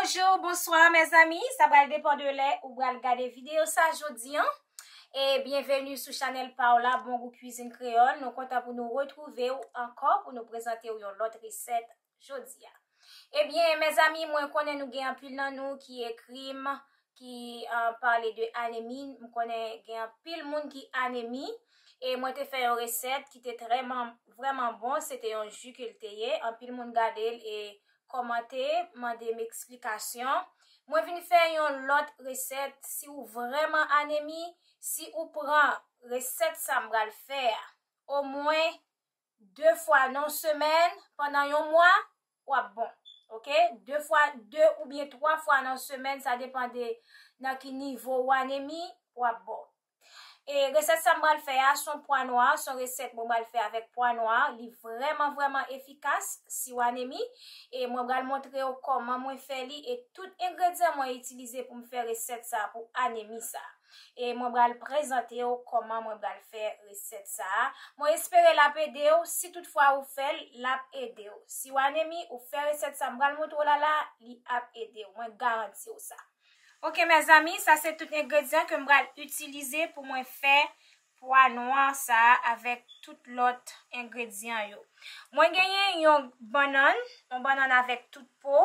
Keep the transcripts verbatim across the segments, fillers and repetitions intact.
Bonjou, bonswa, mezanmi. Sa pral depann de lè ou pral gade videyo sa jodi an. E byenveni sou chanèl pa w la, Bon Gou Kwizin Kreyòl. Nou kontan pou nou retwouve w ankò pou nou prezante w yon lòt resèt jodi a. Ebyen, mezanmi, mwen konnen nou gen anpil nan nou ki ekri m, ki, ah, pale de anemi. M konnen gen anpil moun ki anemi. E mwen te fè yon resèt ki te trè man-, vrèman bon. Se te yon ji ke l te ye. Anpil moun gade l e kòmante, mande m eksplikasyon. Mwen vin fè yon lòt resèt. Si w vrèman anemi, si w pran resèt sa m pral fè a, omwen de fwa nan semèn, pandan yon mwa, w ap bon. Oke? De fwa, de oubyen twa fwa nan semèn, sa depann de nan ki nivo w anemi, w ap bon. E resèt sa m pral fè a, se yon pwa nwa, se yon resèt mwen pral fè avèk pwa nwa. Li vrèman, vrèman efikas si w anemi. E mwen pral montre w kòman mwen fè li e tout engredyan mwen itilize pou m fè resèt sa, pou anemi sa. E mwen pral prezante w kòman mwen pral fè resèt sa a. Mwen espere l ap ede w. Si toutfwa ou fè l, l ap ede w. Si w anemi, ou fè resèt sa m pral montre w la la, li ap ede w. Mwen garanti w sa. Oke, mezanmi, sa se tout engredyan ke m pral itilize pou mwen fè pwa nwa sa a avèk tout lòt engredyan yo. Mwen genyen yon bannann, yon bannann avèk tout po.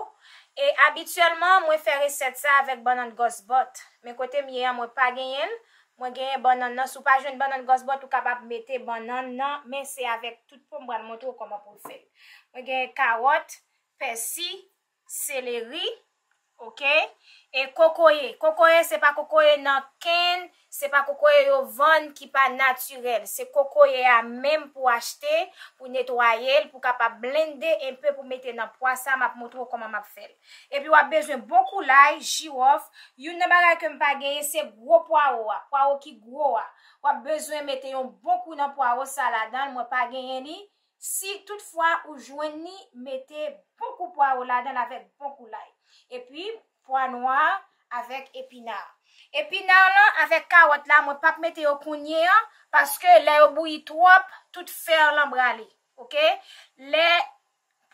E abityèlman, mwen fè resèt sa avèk bannann gòsbòt. Men kote m ye a, mwen pa genyen l. Mwen genyen bannann nan. Si w pa jwenn bannann gòsbòt, ou kapab mete bannann nan. Men se avèk tout po m pral montre w kòman pou w fè l. Mwen genyen kawòt, pèsi, seleri, oke? E kokoye. Kokoye, se pa kokoye nan kenn, se pa kokoye yo vann ki pa natirèl. Se kokoye a menm pou achte, pou netwaye l, pou kapab blende enpe pou mete nan pwa sa, m ap montre w kòman m ap fè l. Epi w ap bezwen bon kou lay, jiwòf. Youn nan bagay ke m pa genyen, se gwo pwawo a, pwawo ki gwo a. W ap bezwen mete yon bon kou nan pwawo sa ladan l, mwen pa genyen li. Si toutfwa ou jwenn li, mete bon kou pwawo ladan l avèk bon kou lay. Epi, pwa nwa avèk epina. Epina lan avèk kawòt la, mwen p ap mete yo kounye a, paske lè yo bouyi twòp, tout fè lan prale. Oke? Lè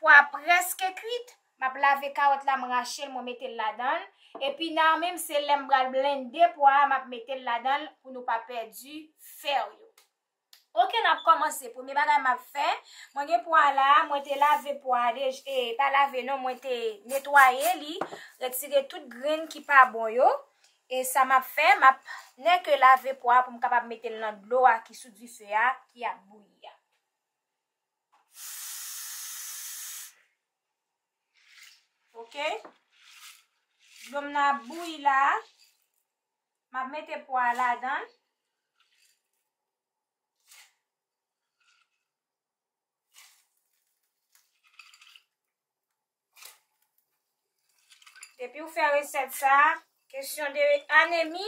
pwa prèske kwit, m ap lave kawòt la, m rache l, mwen mete l ladan l. Epina menm, se lè m pral blende pwa a, m ap mete l ladan l pou nou pa pèdi fè yo. Oke, n ap kòmanse. Premye bagay m ap fè, mwen gen pwa la, mwen te lave pwa a deja, e, pa lave non, mwen te netwaye li, retire tout grenn ki pa bon yo. E sa m ap fè, m ap nèke lave pwa a pou m kapab mete l nan dlo a ki sou dife a, ki ap bouyi a. Oke? Dlo m nan ap bouyi la. M ap mete pwa a ladan l. Depi w fè resèt sa, kesyon de anemi,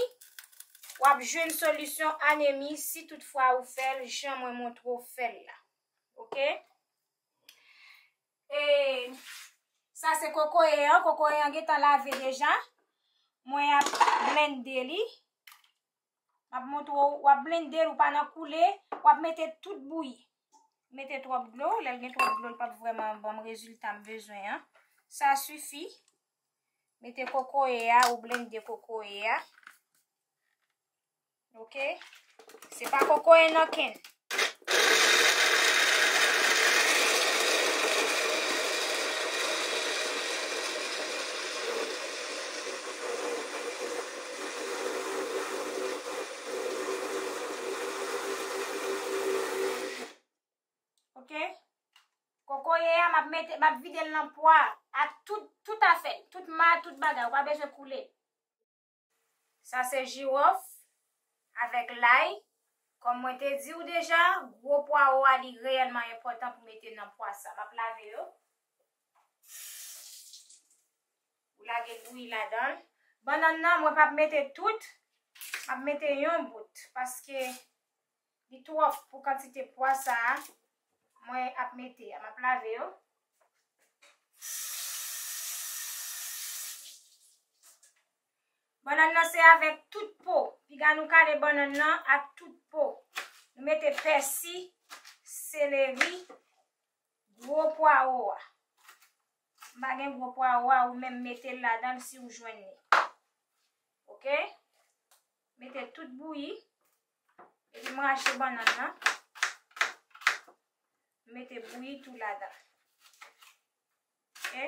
w ap jwenn solisyon anemi si toutfwa ou fè l jan mwen montre w fè l la. Oke? E sa se kokoye an. Kokoye an gentan lave deja. Mwen ap blende li. M ap montre w, w ap blende l, ou pa nan koule, w ap mete tout bouyi. Mete twòp dlo, lè l gen twòp dlo, l p ap vrèman ban m rezilta m bezwen an. Sa sifi. Mete kokoye a, ou blende kokoye a. Oke? Se pa kokoye nan kenn. Oke? Kokoye a, m ap mete, m ap vide l nan pwa a ak tout, tout afè l, tout ma, tout bagay. Ou pa bezwen koule. Sa se jiwòf avèk lay. Kòm mwen te di w deja, gwo pwawo a li reyèlman enpòtan pou mete nan pwa sa. M ap lave yo. Ou lage bouyi ladan l. Bannann nan, mwen p ap mete tout. M ap mete yon bout. Paske li twòp pou kantite pwa sa a mwen ap mete a. M ap lave yo. Bannann nan se avèk tout po. Piga nou kale bannann nan ak tout po. Nou mete pèsi, seleri, gwo pwawo a. M pa gen gwo pwawo a, ou menm mete l ladan l si w jwenn li. Oke? Mete tout bouyi. Epi m rache bannann nan. M mete bouyi tou ladan. Oke?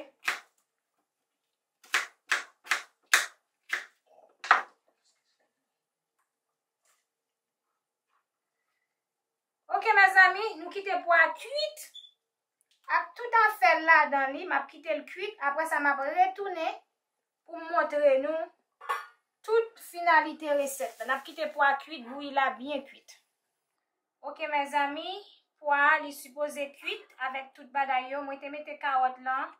Oke, mezanmi, nou kite pwa kwit ak tout afè l ladan li. M ap kite l kwit. Apre sa, m ap retounen pou m montre nou tout finalite resèt la. N ap kite pwa kwit, bouyi la byen kwit. Oke, mezanmi, pwa a, li sipoze kwit avèk tout bagay yo. Mwen te mete kawòt lan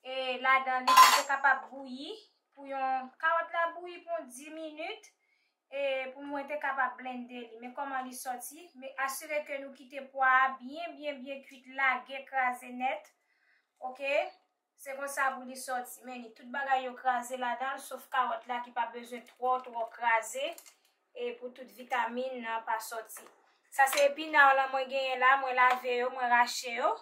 e ladan li pou te kapab bouyi. Pou yon kawòt la bouyi pou yon dis minit e pou mwen te kapab blende li. Men kòman li sòti? Men asire ke nou kite pwa a byen, byen, byen kwit, lage, kraze nèt. Oke? Se konsa pou li sòti. Men li, tout bagay yo kraze ladan l, sof kawòt la ki pa bezwen twò, twò kraze. E pou tout vitamin nan pa sòti. Sa se epina lan mwen genyen la, mwen lave yo, mwen rache yo.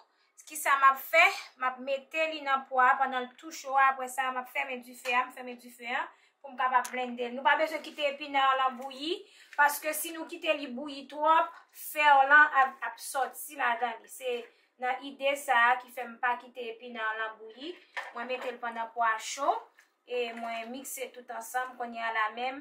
Kisa m ap fè? M ap mete li nan pwa a pandan l tou cho a. Apre sa, m ap fèmen dife a, m fèmen dife a pou m kapab blende l. Nou pa bezwen kite epina lan bouyi, paske si nou kite li bouyi twòp, fè w lan ap, ap sòti ladan li. Se nan ide sa a ki fè m pa kite epina lan bouyi. Mwen mete l pandan pwa cho e mwen mikse tout ansanm. Kounye a la menm,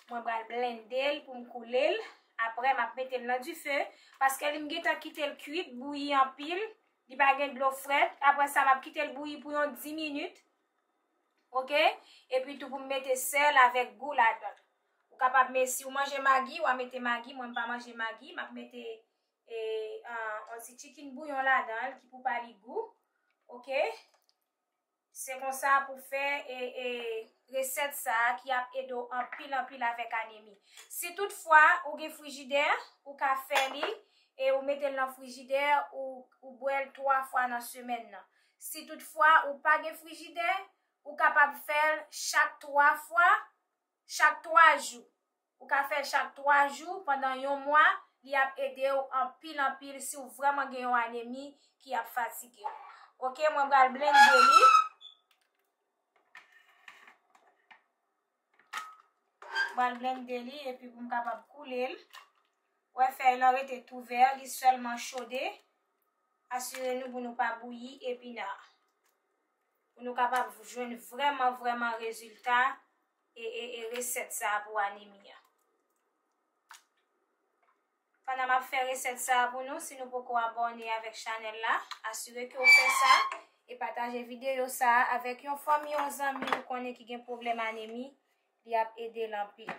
mwen pral blende l pou m koule l. Apre, m ap mete l nan dife, paske li m gentan kite l kwit, bouyi anpil. Li pa gen dlo frèt. Apre sa, m ap kite l bouyi pou yon dis minit. Oke? Epi tou pou m mete sèl avèk gou ladan l. Ou kapab, men si w manje magi, w a mete magi. Mwen, m pa manje magi. M ap mete e, an, yon ti chicken bouyon ladan l ki pou ba li gou. Oke? Se konsa pou fè e, e, resèt sa a ki ap ede w anpil, anpil avèk anemi. Si toutfwa ou gen frijidè, ou ka fè li e ou mete l nan frijidè, ou, ou bwè l twa fwa nan semèn nan. Si toutfwa ou pa gen frijidè, ou kapab fè l chak twa fwa, chak twa jou. Ou ka fè l chak twa jou pandan yon mwa, li ap ede w anpil, anpil si w vrèman gen yon anemi ki ap fatige w. Oke, mwen pral blende li. Mwen pral blende li epi pou m kapab koule l. Wè fèy lan rete tou vè, li sèlman chode. Asire nou pou nou pa bouyi epina. Pou nou kapab jwenn vrèman, vrèman rezilta e, e, e resèt sa a pou anemi an. Pandan m ap fè resèt sa a pou nou, si nou poko abòne avèk chanèl la, asire ke w fè sa e pataje videyo sa a avèk yon fanmi, yon zanmi ou konnen ki gen pwoblèm anemi, li ap ede l anpil.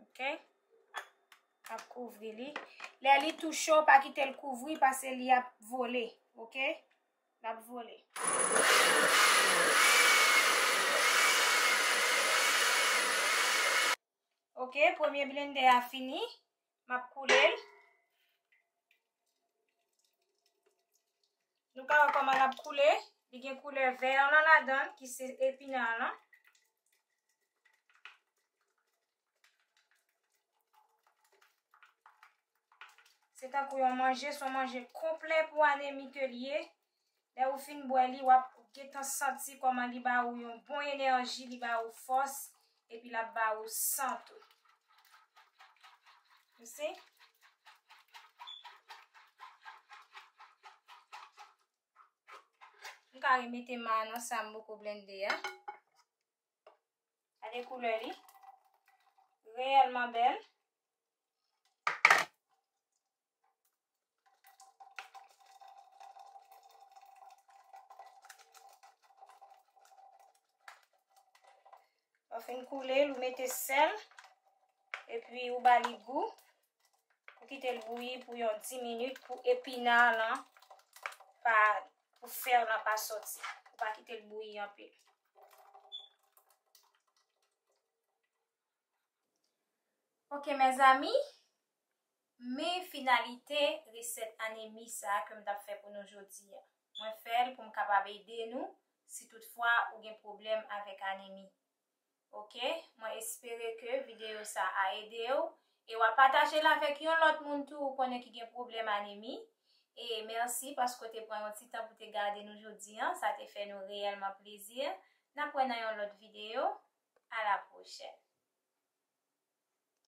Oke? M ap kouvri li. Lè li tou cho, pa kite l kouvri, paske li ap vole. Oke? L ap vole. Oke, premye blende a fini. M ap koule l. Nou ka wè kòman l ap koule. Li gen koulè vè lan ladan l, ki se epina lan. Se tankou yon manje, se yon manje konplè pou anemi ke li ye. Lè ou fin bwè li, w ap gentan santi kòman li ba ou yon bon enèji, li ba ou fòs, epi l ap ba ou san tou. You see? M ka remete ma nan sa m poko blende a. Gade koulè li. Reyèlman bèl. Lè w fin koule l, ou mete sèl, epi ou ba li gou. Kite l bouyi pou yon dis minit pou epina lan pa, pou fè lan pa sòti. Ou pa kite l bouyi anpil. Ok, mezanmi, men finalite resèt anemi sa ke m t ap fè pou nou jodi a. Mwen fè l pou m kapab ede nou si toutfwa ou gen pwoblèm avèk anemi. Ok, mwen espere ke videyo sa a ede w e w a pataje l avèk yon lòt moun tou ou konnen ki gen pwoblèm anemi. E mèsi paske w te pran yon ti tan pou te gade nou jodi a. Sa te fè nou reyèlman plezi. N ap wè nan yon lòt videyo. À la prochaine.